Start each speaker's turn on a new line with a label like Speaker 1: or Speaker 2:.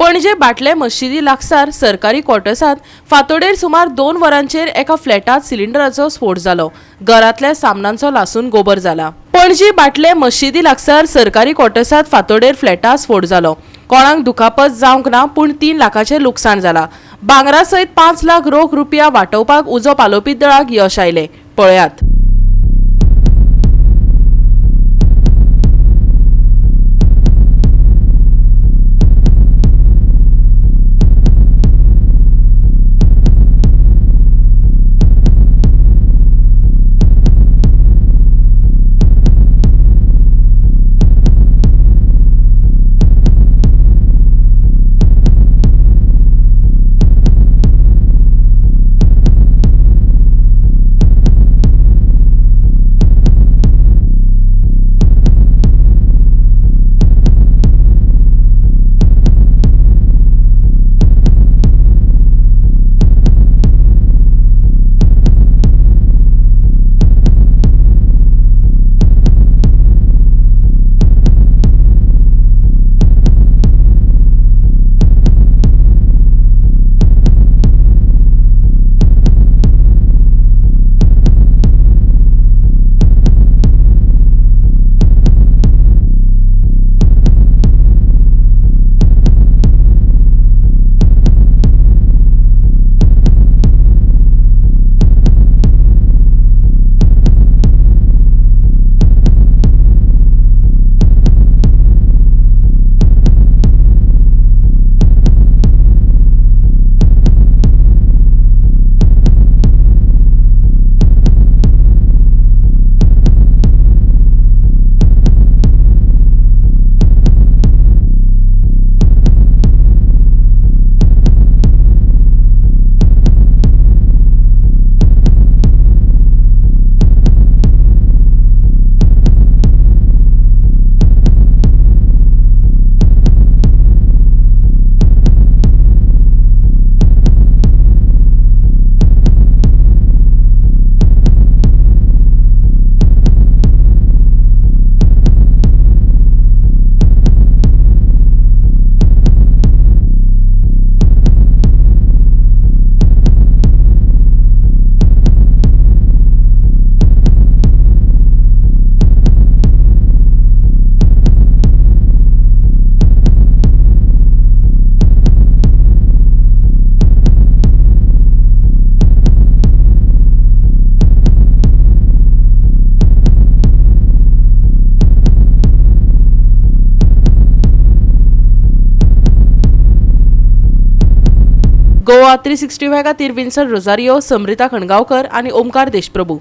Speaker 1: पणजे बाटले मशिदी लागसार सरकारी क्वॉर्टर्सांत फांतोडेर सुमार 2 वरांचेर एका फ्लॅटांत सिलिंडराचो स्फोट जालो. घरांतल्या सामनांचो लासून गोबर जाला. पणजी बाटले मशिदी लागसार सरकारी क्वॉर्टर्सांत फांतोडेर फ्लॅटांत स्फोट जालो. कोणाक दुखापत जावंक ना, पूण 3 लाखाचें लुकसाण जाला. भांगरा सयत 5 लाख रोख रुपया वाटोवपाक उजो पालोवपी दळाक यश आयलें. पळयात. गोवा 365 खातीर विन्सन रोजारियो, समृता खणगांवकर आनी ओमकार देशप्रभू.